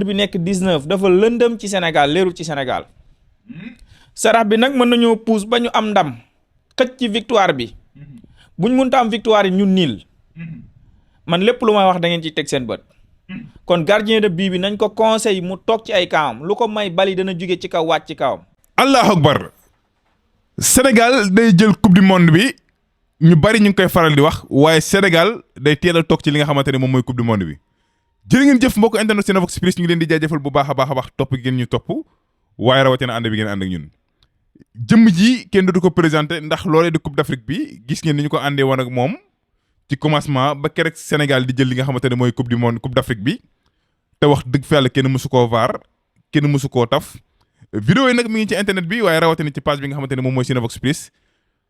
bi nekk 19 dafa lëndëm ci Sénégal leerul ci Sénégal sarax bi nag mën nañoo puus ba ñu am ndam xëcc ci victoire bi buñ mënta am victoire yi ñun niil man lépp lu may wax da ngeen ciy teg seen bët kon gardien de but bi nañ ko conseil mu toog ci ay kawam lu ko may bali dana jóge ci kaw wàcc ci kawam. allahu akbar Sénégal day jël coupe du monde bi ñu bari ñu ngi koy faral di wax waaye Sénégal day teel a toog ci li nga xamante ne moom mooy coupe du monde bi jërë ngeen jëf mbokk internet Cinevox Plus ñu ngi leen di jaajëfal bu baax a baax topp gi ngeen ñu topp waaye rawatina ànd bi ngeen ànd ak ñun jëmm ji kenn dootu ko présenté ndax loolee di coupe d'Afrique bi gis ngeen ni ñu ko àndee woon ak moom ci commencement ba keroog Sénégal di jël li nga xamante ne mooy coupe du monde coupe d'Afrique bi te wax dëgg fa yàlla kenn mësu koo vaar kenn mësu koo taf vidéo yi nag mi ngi ci internet bi waaye rawatina ci page bi nga xamante ne moom mooy Cinevox Plus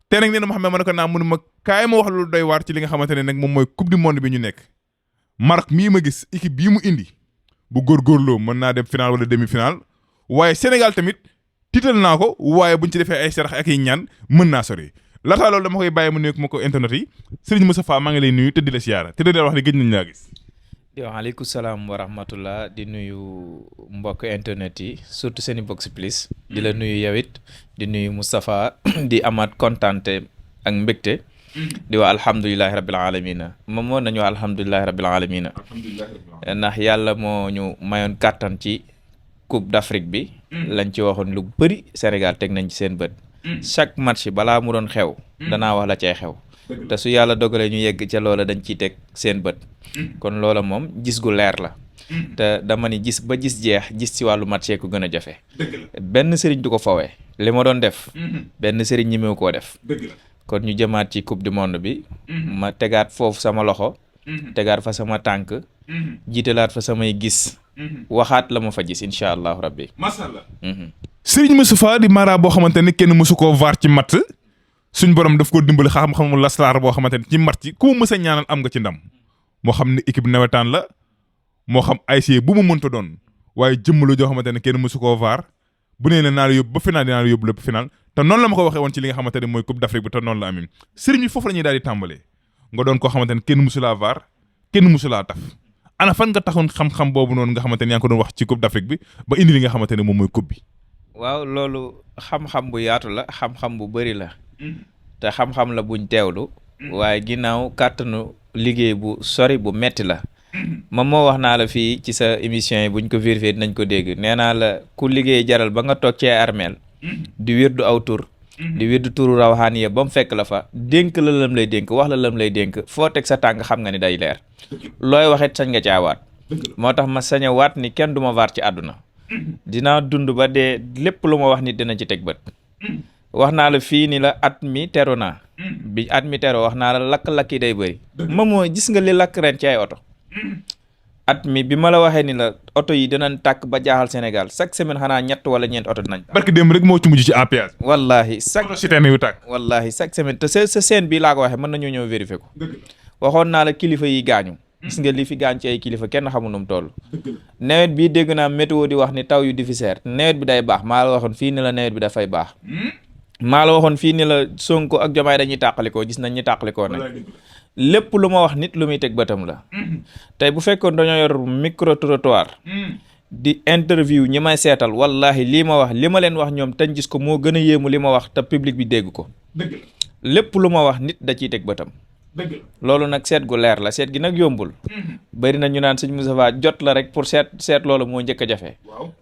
te nag nee na ma xam ne ma ne ko naa mënu ma kaay ma wax lu doy waar ci li nga xamante ne nag moom mooy coupe du monde bi ñu nekk Maroc mii ma gis équipe bii mu indi bu góorgóorloo mën naa dem final wala demi final waaye Sénégal tamit tiital naa ko waaye buñ ci defee ay sarax ak ay ñaan mën naa sori laataa loolu dama koy bàyyi mu nuyu ma ko internet yi Serigne Moustapha maa ngi lay nuyu te di la siyaara te di la wax ne gëj nañ laa gis. waaleykum salaam wa rahmatullah di nuyu mbokk internet yi surtout Cinevox Plus di la nuyu yow it di nuyu Moustapha di amaat kontante ak mbégte di wax alhamdulilahi rabbil alamina moom moo nañu wax alhamdulilahi rabbil alamina ndax yàlla moo ñu mayoon kàttan ci coupe d'Afrique bi lañ ci waxoon lu bëri Sénégal teg nañ ci seen bët chaque match balaa mu doon xew danaa wax la cay xew te su yàlla dogalee ñu yegg ca loola dañ ciy teg seen bët kon loola moom gis gu leer la te dama ni gis ba gis jeex gis ci wàllu match ko gën a jafe benn sëriñ du ko fawee li ma doon def benn sëriñ ñi mew koo def kon ñu jëmaat ci coupe du monde bi ma tegaat foofu sama loxo tegaat fa sama tànk jiitalaat fa samay gis waxaat la ma fa gis incha allahu rabbi mashallah Serigne Moustapha di mara boo xamante ne kenn mësu koo vaar ci matt suñ borom daf ko dimbali xam-xamu laslaar boo xamante ne ci matt ci ku mu mës a ñaanal am nga ci ndam moo xam ne équipe nawetaan la moo xam ASC bu mu mënta doon waaye jëmm la joo xamante ne kenn mësu koo vaar bu nee naa la yóbbu ba final dinaa la yóbbu lépp final te noonu la ma ko waxee woon ci li nga xamante ne mooy coupe d'Afrique bi te noonu la amin Serigne bi foofu la ñuy daal di tàmbalee nga doon koo xamante ne kenn mësu laa vaar kenn mësu laa taf ana fan nga taxoon xam-xam boobu noonu nga xamante ne yaa ngi ko doon wax ci coupe d'Afrique bi ba indi li nga xamante ne moom mooy coupe bi. waaw loolu xam-xam bu yaatu la xam-xam bu bëri la te xam-xam la buñ teewlu waaye ginnaaw kàttanu liggéey bu sori bu metti la moom moo wax naa la fii ci sa émission yi buñ ko vérifié dinañ ko dégg nee naa la ku liggéey jaral ba nga toog ci armeel di wirdu aw tur di wirdu turu rawxaan yi ba mu fekk la fa dénk la lam lay dénk wax la lam lay dénk foo teg sa tànk xam nga ni day leer looy waxit sañ nga caawaat moo tax ma sañ a waat ni kenn du ma vaar ci àdduna dinaa dund ba dee lépp lu ma wax nit dina ci teg bët wax naa la fii ni la at mi teru naa bi at mi teru wax naa la lakk-lakk yi day bëri moo gis nga li lakk ren ci ay oto at mi bi ma la waxee ni la oto yi dinañ tàkk ba jaaxal Sénégal chaque semaine xanaa ñett wala ñeent oto dinañ barki démb rek moo ci mujj ci APS wallahi chaque semaine te sa scène bi laa ko waxee mën nañoo ñëw vérifier ko waxoon naa la kilifa yi gaañu gis nga li fi gaañ ci ay kilifa kenn xamul nu mu toll nawet bi dégg naa météo di wax ni taw yu di fi seer nawet bi day baax maa la waxoon fii ni la nawet bi dafay baax maa la waxoon fii ni la Sonko ak Jomaay dañuy tàqalikoo gis nañ ñu tàqalikoo nañ lépp lu ma wax nit lu muy teg bëtam la tey bu fekkoon dañoo yor micro trottoir di interview ñi may seetal wallahi lii ma wax li ma leen wax ñoom tañ gis ko moo gën a yéemu li ma wax te public bi dégg ko lépp lu ma wax nit da ciy teg bëtam loolu nag seet gu leer la seet gi nag yombul bari na ñu naan sëñ Moustapha jot la rek pour seet loolu moo njëkk a jafe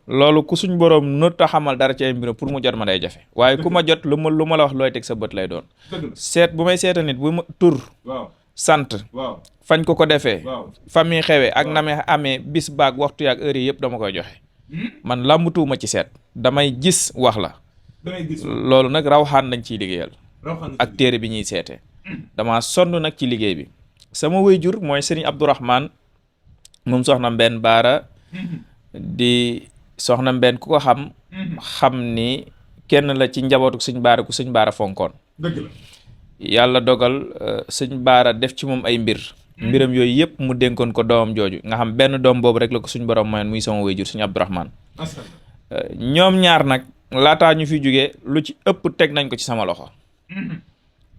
loolu ku suñ boroom not a xamal dara ci ay mbir pour mu jot ma day jafe waaye ku ma jot lu ma la wax looy teg sa bët lay doon seet bu may seetal nit bu ma tur sant fañ ko defee famille xewee ak na me amee bis baag waxtu yaak heure yi yëpp dama koy joxe man làmbatuuma ci seet damay gis wax la loolu nag rawxaan nañ ciy liggéeyal ak téere bi ñuy seete dama sonn nag ci liggéey bi sama waajur mooy Serigne Abdourahmane moom soxna Mbenn Baara di soxna Mbenn ku ko xam ni kenn la ci njabootu sëñ Baara ku sëñ Baara fonkoon yàlla dogal sëñ Baara def ci moom ay mbiram yooyu yëpp mu dénkoon ko doomam jooju nga xam benn doom boobu rek la ko suñ borom mayoon muy sama waajur sëñ Abdourahmane ñoom ñaar nag laataa ñu fi jógee lu ci ëpp teg nañ ko ci sama loxo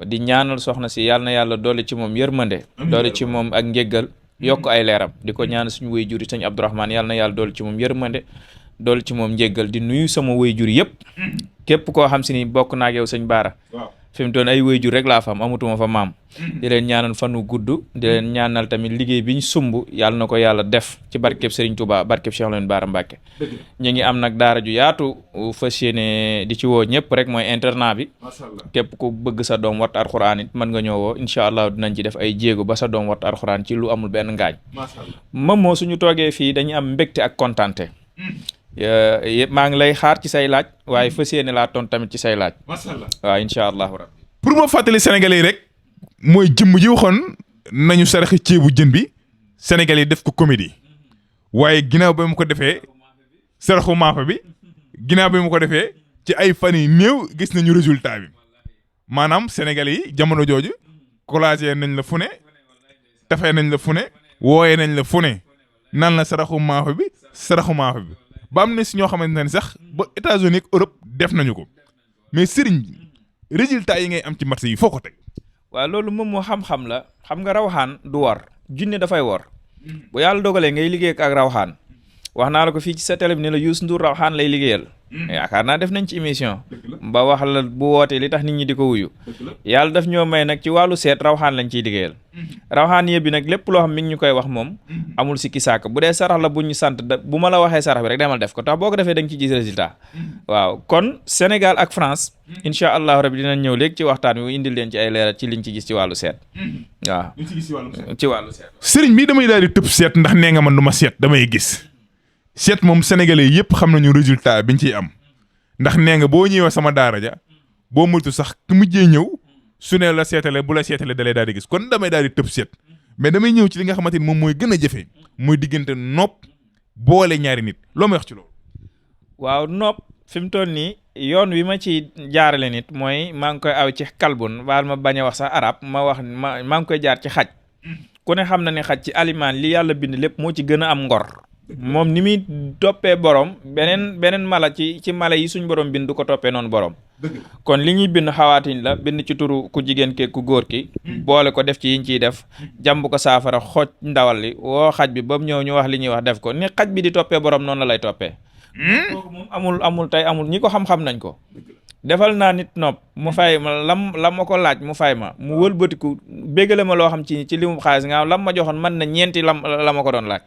di ñaanal soxna si yàlla na yàlla doole ci moom yërmande doole ci moom ak njéggal yokk ay leeram di ko ñaan suñu waajur yi sëñ Abdourahmane yàlla na yàlla dool ci moom yërmande dool ci moom njéggal di nuyu sama waajur yëpp képp koo xam si ni bokk naa ak yow sëñ Baara fi mu toon ay waajur rek laa fa am amatuma fa maam di leen ñaanal fanu gudd di leen ñaanal tamit liggéey bi ñu sumb yàlla na ko yàlla def ci barkeb Serigne Touba barkeb Cheikh Lamine Bara Mbacké ñu ngi am nag daara ju yaatu fas yéene di ci woo ñëpp rek mooy internat bi képp ku bëgg sa doom wat alxuraan it mën nga ñëw woo incha allah dinañ ci def ay jéego ba sa doom wat alxuraan ci lu amul benn ngaañ moom moo suñu toogee fii dañuy am mbégte ak kontante yëpp maa ngi lay xaar ci say laaj waaye fas yéene laa toon tamit ci say laaj waaw incha allahu rabbi pour ma fàttali sénégalais yi rek mooy jëmm ji waxoon nañu saraxi ceebu jën bi sénégalais yi def ko comédie waaye ginnaaw ba mu ko defee saraxu maafa bi ginnaaw ba mu ko defee ci ay fan yi néew gis nañu résultat bi maanaam sénégalais yi jamono jooju collagé nañ la fu ne tafee nañ la fu ne wooyee nañ la fu ne nan la saraxu maafa bi ba am na si ñoo xamante ne sax ba États-Unis ak Europe def nañu ko mais sëriñ résultat yi ngay am ci match yi foo ko teg. waaw loolu moom moo xam-xam la xam nga rawxaan du war junne dafay war bu yàlla dogalee ngay liggéey ak rawxaan wax naa la ko fii ci sa télé bi ne la Youssou Ndour rawxaan lay liggéeyal yaakaar naa def nañ ci émission ba wax la bu wootee li tax nit ñi di ko wuyu yàlla daf ñoo may nag ci wàllu seet rawxaan lañ ciy liggéeyal rawxaan yëpp bi nag lépp loo xam mi ngi ñu koy wax moom amul sikki sàkk bu dee sarax la bu ñu sant bu ma la waxee sarax bi rek demal def ko tax boo ko defee da nga ci gis résultat waaw kon Sénégal ak France incha allahu rabi dinañ ñëw léegi ci waxtaan wi indil leen ci ay leeral ci liñ ci gis ci wàllu seet waaw ci wàllu seet sëriñ bi damay daal di tëb seet ndax nee nga man du ma seet damay gis seet moom sénégalais yëpp xam nañu résultat biñ ciy am ndax nee nga boo ñëwee sama daara ja boo moytu sax ku mujjee ñëw su ne la seetale bu la seetale dalay daal di gis kon damay daal di tëb seet mais damay ñëw ci li nga xamante ni moom mooy gën a jafe mooy diggante nopp boole ñaari nit loo may wax ci loolu. waaw nopp fi mu toll nii yoon wi ma ci jaarale nit mooy maa ngi koy aw ci kalbun baal ma bañ a wax sax arab maa ngi koy jaar ci xaj ku ne xam na ne xaj ci aliment li yàlla bind lépp moo ci gën a am ngor. moom ni muy toppee borom beneen mala ci mala yi suñ borom bind du ko toppee noonu borom kon li ñuy bind xawaatiñ la bind ci turu ku jigéen ke ku góor ki boole ko def ci yiñ ciy def jàmb ko saafara xooj ndawal li woo xaj bi ba mu ñëw ñu wax li ñuy wax def ko ni xaj bi di toppee borom noonu la lay toppee kooku moom amul tey amul ñi ko xam-xam nañ ko defal naa nit nopp mu fay ma lam ma ko laaj mu fay ma mu wëlbatiku bégale ma loo xam ci li mu xaalis nga lam ma joxoon mën na ñeenti la ma ko doon laaj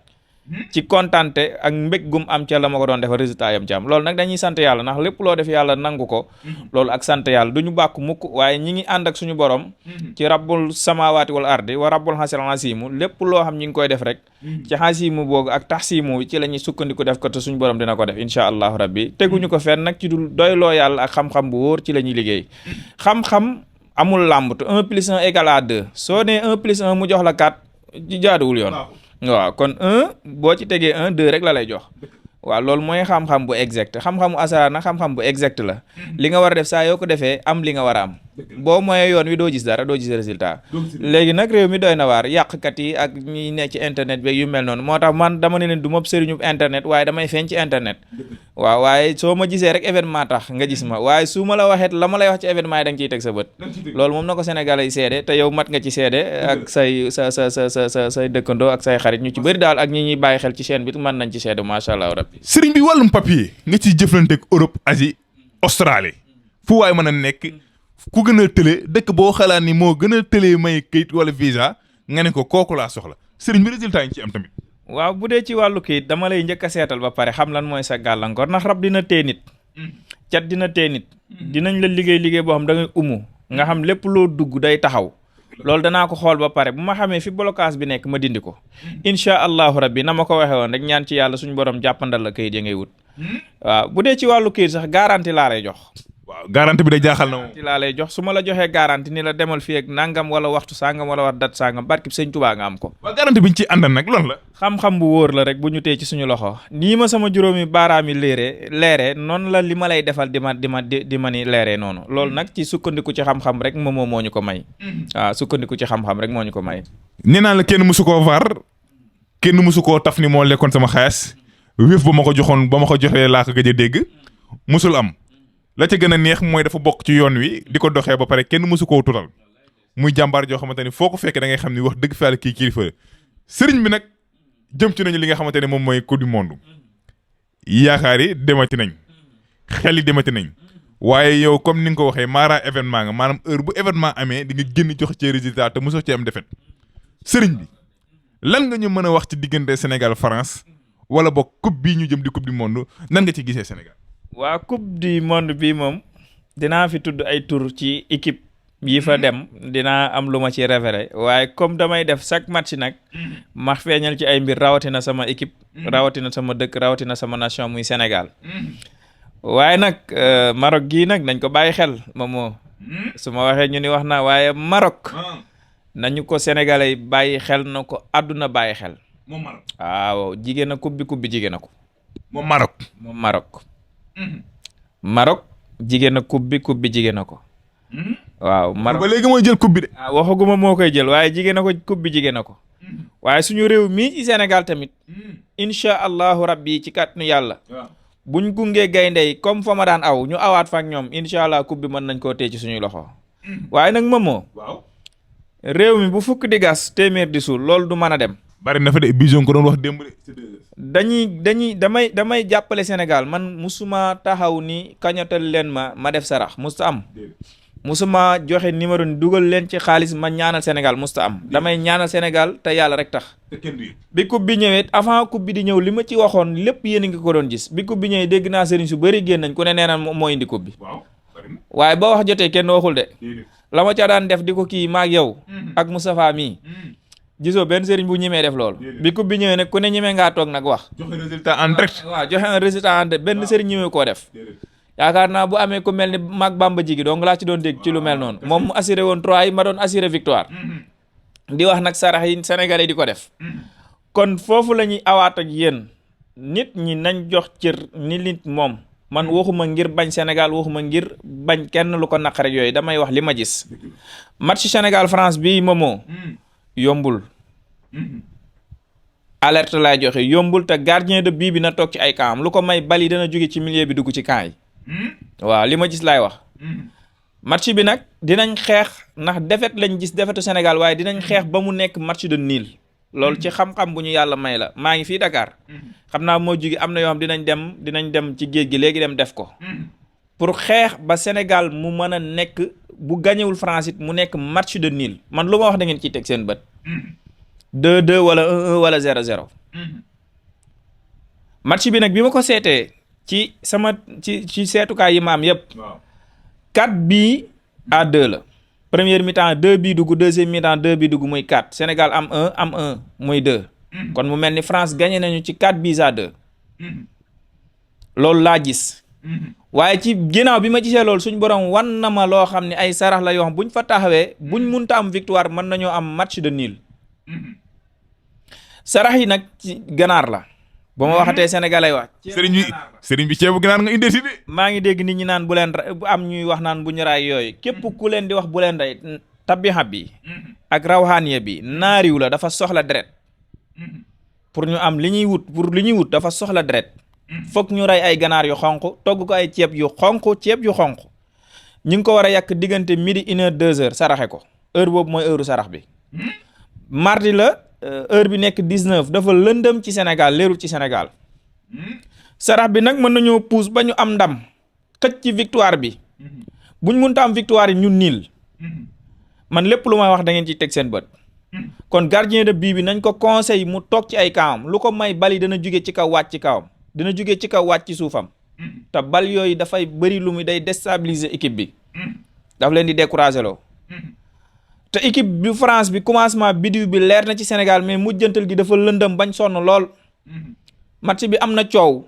ci kontante ak mbég gum am ca la ma ko doon defal résultat yam ci am loolu nag dañuy sant yàlla ndax lépp loo def yàlla nangu ko loolu ak sant yàlla du ñu bàkk mukk waaye ñi ngi ànd ak suñu borom ci rabbul samawati wal ardi wa rabbul xasil xasimu lépp loo xam ñi ngi koy def rek ci xasimu boogu ak taxsimu ci la ñuy sukkandiku def ko te suñu borom dina ko def incha allahu rabbi teguñu ko fenn nag ci dul doyloo yàlla ak xam-xam bu wóor ci la ñuy liggéey xam-xam amul làmbatu 1 plus 1 égale à 2 soo nee 1 plus 1 mu jox la 4 ci jaaduwul yoon waaw kon 1 boo ci tegee 1 2 rek la lay jox waaw loolu mooy xam-xam bu exact xam-xamu asaraar nag xam-xam bu exact la li nga war a def saa yoo ko defee am li nga war a am boo moyee yoon wi doo gis dara doo gis résultat léegi nag réew mi doy na waar yàqkat yi ak ñi ne ci internet bi yu mel noonu moo tax man dama ne leen du ma sëriñu internet waaye damay feeñ ci internet waaw waaye soo ma gisee rek événement tax nga gis ma waaye su ma la waxee la ma lay wax ci événement yi da nga ciy teg sa bët loolu moom na ko Sénégalais yi seede te yow mat nga ci seede ak say say dëkkandoo ak say xarit ñu ci bëri daal ak ñi ñuy bàyyi xel ci chaîne bi mën nañ ci seede macha allah rabbi sëriñ bi wàllum papier nga ciy jëflanteeg Europe Asie Australie fu waay mën a nekk ku gën a tëlee dëkk boo xalaat ni moo gën a tëlee may kayit wala visa nga ne ko kooku laa soxla sëriñ bi résultat yi ci am tamit waaw bu dee ci wàllu kayit dama lay njëkk a seetal ba pare xam lan mooy sa gàllankoor ndax rab dina tee nit cat dina tee nit dinañ la liggéey boo xam da ngay nga xam lépp loo dugg day taxaw loolu danaa ko xool ba pare bu ma xamee fi blocage bi nekk ma dindi ko incha allahu rabbi na ma ko waxee woon rek ñaan ci yàlla suñu borom jàppandal la kayit ya ngay wut waaw bu dee ci wàllu kayit sax garantie laa lay jox waaw garantie bi day jaaxal na moom laa lay jox su ma la joxee garantie ni la demal fii ak nangam wala waxtu sangam wala wax dat sangam barkib sëñ Tuubaa nga am ko waaw garantie bi ñu ci àndal nag loolu la xam-xam bu wóor la rek bu ñu tee ci suñu loxo nii ma sama juróomi baaraami leeree noonu la li ma lay defal di ma ni leeree noonu loolu nag ci sukkandiku ci xam-xam rek moom moo ñu ko may waaw sukkandiku ci xam-xam rek moo ñu ko may nee naa la kenn mësu koo var kenn mësu koo taf ni moo lekkoon sama xaalis wéef ba ma ko joxoon ba ma ko joxee laa ko gëj a dégg mësul am la ca gën a neex mooy dafa bokk ci yoon wi di ko doxee ba pare kenn mësu koo tutal muy jàmbaar joo xamante ni foo ko fekk da ngay xam ni wax dëgg fa yàlla kii kilifa sëriñ bi nag jëm ci nañu li nga xamante ne moom mooy coupe du monde yaakaar yi demati nañ xel yi demati nañ waaye yow comme ni nga ko waxee maara événement nga maanaam heure bu événement amee di nga génn jox ci résultat te mosoo ci am defet sëriñ bi lan nga ñu mën a wax ci diggante Sénégal France wala boog coupe bii ñu jëm di coupe du monde nan nga ci gisee Sénégal. waa coupe du monde bi moom dinaa fi tudd ay tur ci équipe yi fa dem dinaa am lu ma ci référé waaye comme damay def chaque match nag ma feeñal ci ay mbir rawatina sama équipe rawatina sama dëkk rawatina sama nation muy Sénégal waaye nag Maroc gii nag nañ ko bàyyi xel moomoo su ma waxee ñu ni wax naa waaye Maroc nañu ko sénégalais bàyyi xel na ko àdduna bàyyi xel moom Maroc waaw jigéen a coupe bi jigéen a ko moom Maroc Maroc jigéen a coupe bi jigéen a ko waaw Maroc ba léegi mooy jël coupe bi de. waxaguma moo koy jël waaye jigéen a ko coupe bi jigéen a ko waaye suñu réew mii ci Sénégal tamit incha allahu rabbi ci kàttanu yàlla buñ gungee gaynde yi comme fa ma daan aw ñu awaat fa ak ñoom incha allah coupe bi mën nañ koo téye ci suñuy loxo waaye nag moomoo réew mi bu fukk di gas téeméer di suul loolu du mën a dem. bari na fa de Bijon ko doon wax démb de. damay jàppale Sénégal man musuma taxaw ni kañatal leen ma def sarax musta am musuma joxe numéro ni dugal leen ci xaalis ma ñaanal Sénégal musta am damay ñaanal Sénégal te yàlla rek tax bi coupe bi ñëwee avant coupe bi di ñëw li ma ci waxoon lépp yéen a ngi ko doon gis bi coupe bi ñëwee dégg naa sëriñ su bëri génn nañ ku ne nee na moo indi coupe bi waaye ba wax jotee kenn waxul de la ma ca daan def di ko kii maag yow ak Moustapha mii gisoo benn sëriñ bu ñemee def loolu bi coupe bi ñëwee nag ku ne ñemee ngaa toog nag wax joxe résultat en direct waaw joxe un résultat en direct benn sëriñ ñemee koo def yaakaar naa bu amee ku mel ni mag Bamba Jigi donc laa ci doon dégg ci lu mel noonu moom mu assuré woon 3 yi ma doon assuré victoire di wax nag sarax yi sénégalais di ko def kon foofu la ñuy awaat ak yéen nit ñi nañ jox cër ni nit moom man waxuma ngir bañ Sénégal waxuma ngir bañ kenn lu ko naq rek yooyu damay wax li ma gis match Sénégal France bii moomoo yombul alerte laay joxe yombul te gardien de but bi na toog ci ay camp lu ko may bali dana jóge ci milieu bi dugg ci camp yi waaw li ma gis laay wax match bi nag dinañ xeex ndax défaite lañ gis défaitu Sénégal waaye dinañ xeex ba mu nekk match de nul loolu ci xam-xam bu ñu yàlla may la maa ngi fii Dakar xam naa moo jóge am na yoo xam dinañ dem ci géej gi léegi dem def ko pour xeex ba Sénégal mu mën a nekk bu gañewul France it mu nekk match de nul man lu ma wax da ngeen ciy teg seen bët 2-2 wala 1-1 wala 0-0 match bi nag bi ma ko seetee ci seetukaay yi ma am yëpp 4 bii à 2 la première mi-temps 2 bii dugg deuxième mi-temps 2 bii dugg muy 4 Sénégal am 1 muy 2 kon mu mel ni France gagné nañu ci 4 buts à 2 loolu laa gis waaye ci ginnaaw bi ma gisee loolu suñ borom wan na ma loo xam ne ay sarax la yoo xam buñ fa taxawee buñ munta am victoire mën nañoo am match de nul sarax yi nag ci ganaar la ba ma waxatee sénégalais wax sëriñ bi ceebu ganaar nga indee si de maa ngi dégg nit ñi naan bu leen am ñuy wax naan bu ñu raay yooyu képp ku leen di wax bu leen rey tabixa bi ak rawxaaniya bi naariw la dafa soxla deret pour ñu am li ñuy wut dafa soxla deret fokk ñu rey ay ganaar yu xonq togg ko ay ceeb yu xonq ñu ngi ko war a yàq diggante midi 1h 2h saraxe ko heure boobu mooy heure sarax bi mardi la heure bi nekk 19 dafa lëndëm ci Sénégal leerul ci Sénégal sarax bi nag mën nañoo pousse ba ñu am ndam xëcc ci victoire bi buñ mënta am victoire yi ñu niil man lépp lu may wax da ngeen ciy teg seen bët kon gardien de but bi nañ ko conseil mu toog ci ay kawam lu ko may bali dana jóge ci kaw wàcc ci kawam dina jóge ci kaw wàcc ci suufam te bal yooyu dafay bëri lu muy day déstabiliser équipe bi daf leen di décourager loo te équipe bi France bi commencement bidiw bi leer na ci Sénégal mais mujjantal gi dafa lëndëm bañ sonn lool match bi am na coow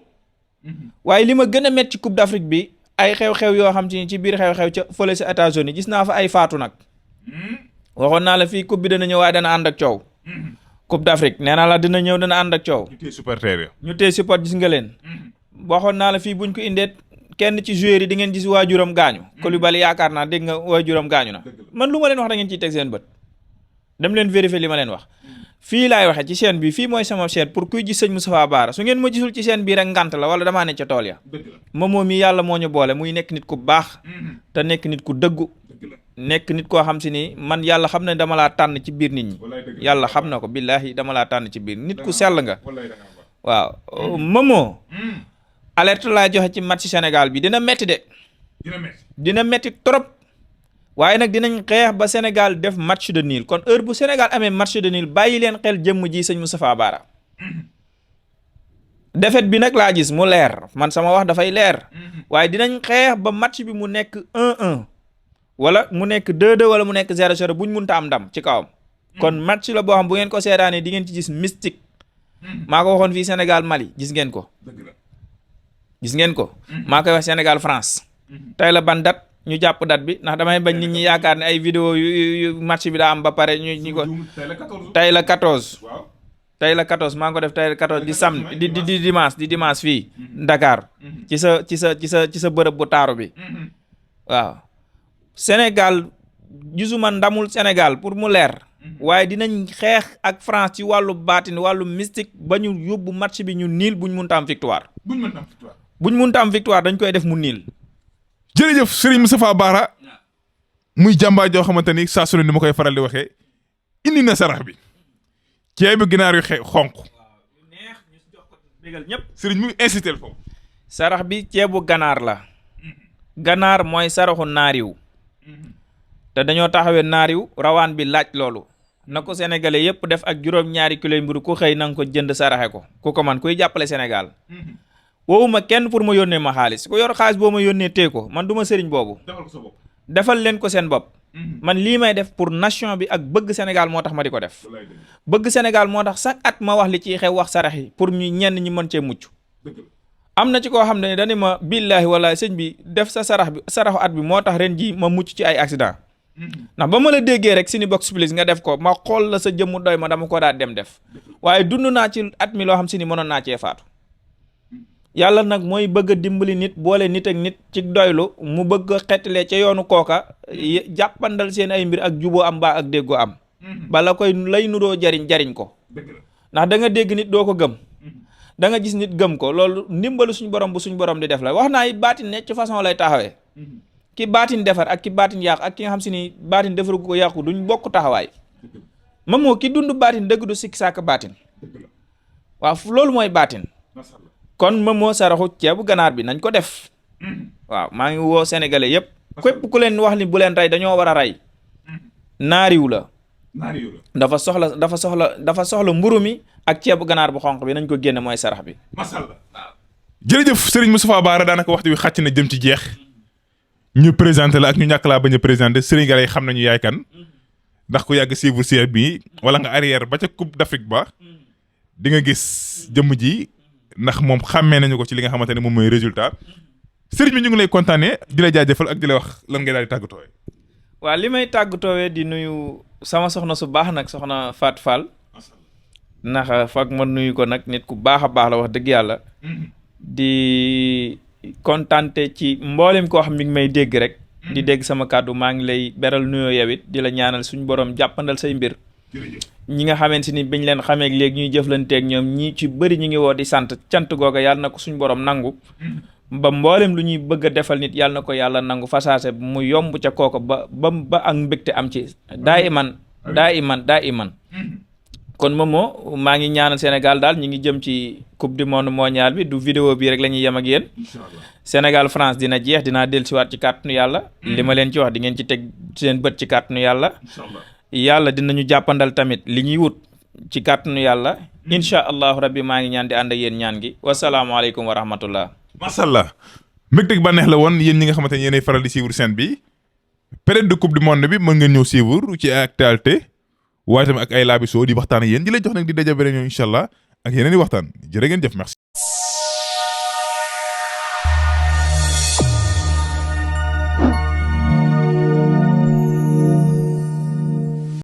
waaye li ma gën a métti ci Coupe d'Afrique bi ay xew-xew yoo xam ci biir xew-xew ca fële sa États-Unis gis naa fa ay faatu nag waxoon naa la fii coupe bi dana ñëw waaye dana ànd ak coow Coupe d'Afrique nee naa la dina ñëw dana ànd ak coow ñu tey support gis nga leen waxoon naa la fii buñ ko indeet kenn ci joueurs yi di ngeen gis waajuram gaañu Koulibaly yaakaar naa dégg nga waajuram gaañu na man lu ma leen wax da ngeen ciy teg seen bët dem leen vérifier li ma leen wax fii laay waxee ci chaîne bi fii mooy sama chaîne pour kuy gis sëñ Moustapha Bara su ngeen ma gisul ci chaîne bii rek ngant la wala damaa ne ca tool ya moom mi yàlla moo ñu boole muy nekk nit ku baax te nekk nit ku dëggu nekk nit koo xam si ni man yàlla xam ne dama laa tànn ci biir nit ñi yàlla xam na ko billaahi dama laa tànn ci biir nit ku sell nga waaw Momo alerte laa joxe ci match Sénégal bi dina metti de dina metti trop waaye nag dinañ xeex ba Sénégal def match de nul kon heure bu Sénégal amee match de nul bàyyi leen xel jëmm ji sëñ Moustapha Bara défaite bi nag laa gis mu leer man sama wax dafay leer waaye dinañ xeex ba match bi mu nekk 1-1 wala mu nekk 2-2 wala mu nekk 0-0 buñ munta am ndam ci kawam kon match la boo xam bu ngeen ko seetaanee di ngeen ci gis mystique maa ko waxoon fii Sénégal Mali gis ngeen ko maa koy wax Sénégal France tey la ban date ñu jàpp date bi ndax damay bañ nit ñi yaakaar ne ay vidéo yu match bi daa am ba pare ñu ko tey la 14 tey la 14 maa ngi ko def tey la 14 di samedi di dimanche fii Dakar ci sa bërëb bu taaru bi waaw Sénégal gisuma ndamul Sénégal pour mu leer waaye dinañ xeex ak France ci wàllu baatin wàllu mystique ba ñu yóbbu match bi ñu niil buñ mënta am victoire buñ mënta am victoire dañ koy def mu niil. jërëjëf Serigne Moustapha Bara muy jàmbaar joo xamante ni saa su ne ni ma koy faral di waxee indi na sarax bi ceebu ginaar yu xonq bégal ñëpp Serigne muy incité foofu sarax bi ceebu ganaar la ganaar mooy saraxu naariw te dañoo taxawee naariw rawaan bi laaj loolu na ko sénégalais yëpp def ak juróom-ñaari kilo mburu ku xëy na nga ko jënd saraxe ko ku ko man kuy jàppale Sénégal woowuma kenn pour ma yónnee ma xaalis ku yor xaalis boo ma yónnee tee ko man du ma sëriñ boobu defal leen ko seen bopp man lii may def pour nation bi ak bëgg Sénégal moo tax ma di ko def bëgg Sénégal moo tax chaque at ma wax li ciy xew wax sarax yi pour ñu ñenn ñi mën cee mucc am na ci koo xam ne dañu ma billaahi wala sëñ bi def sa saraxu at bi moo tax ren ji ma mucc ci ay accident ndax ba ma la déggee rek Ciné Box Plus nga def ko ma xool la sa jëmm doy ma dama ko daal dem def waaye dund naa ci at mi loo xam si ni mënoon naa cee faatu yàlla nag mooy bëgg a dimbali nit boole nit ak nit ci doylu mu bëgg a xettalee ca yoonu kooka jàppandal seen ay mbir ak juboo am baa ak déggoo am bala koy lay nuroo jariñ ko ndax da nga dégg nit doo ko gëm da nga gis nit gëm ko loolu ndimbalu suñu borom bu suñu borom di def la wax naa it baatin ne ci façon lay taxawee ki baatin defar ak ki baatin yàq ak ki nga xam si ni baatin defaru ko yàqu duñ bokk taxawaay moom moo ki dund baatin dëgg du sikki sàkk baatin waaw loolu mooy baatin kon moom moo saraxu ceebu ganaar bi nañ ko def waaw maa ngi woo sénégalais yëpp képp ku leen wax ni bu leen rey dañoo war a rey naariw la dafa soxla mburu mi ak ceebu ganaar bu xonq bi nañ ko génne mooy sarax bi masalla waaw jërëjëf Serigne Moustapha Bara daanaka waxtu wi xàcc na jëm ci jeex ñu présenté la ak ñu ñàkk laa bañ a présenté sénégalais yi xam nañu yaay kan ndax ku yàgg suivre série bi wala nga arrière ba ca Coupe d'Afrique ba di nga gis jëmm ji ndax moom xàmmee nañu ko ci li nga xamante ne moom mooy résultat sëriñ bi ñu ngi lay kontaanee di la jaajëfal ak di la wax lan ngay daal di tàggatoowee. waaw li may tàggatoowee di nuyu sama soxna su baax nag soxna Fatou Fall ndax foog ma nuyu ko nag nit ku baax a baax la wax dëgg yàlla di kontaante ci mboolem koo xam mi ngi may dégg rek di dégg sama kàddu maa ngi lay beral nuyoo yow it di la ñaanal suñu borom jàppandal say mbir. ñi nga xamante ni biñ leen xamee léegi ñuy jëflanteeg ñoom ñi ci bëri ñu ngi woo di sant cant googa yàlla na ko suñu borom nangu ba mboolem lu ñuy bëgg a defal nit yàlla na ko yàlla nangu fasaase mu yomb ca kooko ba ak mbégte am ci daa iman kon moomoo maa ngi ñaanal Sénégal daal ñi ngi jëm ci coupe du monde mondial bi du vidéo bii rek la ñuy yem ak yéen Sénégal France dina jeex dinaa dellusiwaat ci kàttanu yàlla li ma leen ci wax di ngeen ci teg seen bët ci kàttanu yàlla yàlla dinañu jàppandal tamit li ñuy wut ci kàttanu yàlla incha allahu rabbi maa ngi ñaan di ànd ak yéen ñaan gi wasalaamaaleykum wa rahmatullah macha allah mbégte bànneex la woon yéen ñi nga xamante ne yéenay faral di suivre scène bi période de coupe du monde bi mën ngeen ñëw suivre ci actualité waaye tamit ak ay laabisoo di waxtaan ak yéen di lay jox nag di daje beneen yoon incha allah ak yeneen i waxtaan jërë ngeen jëf merci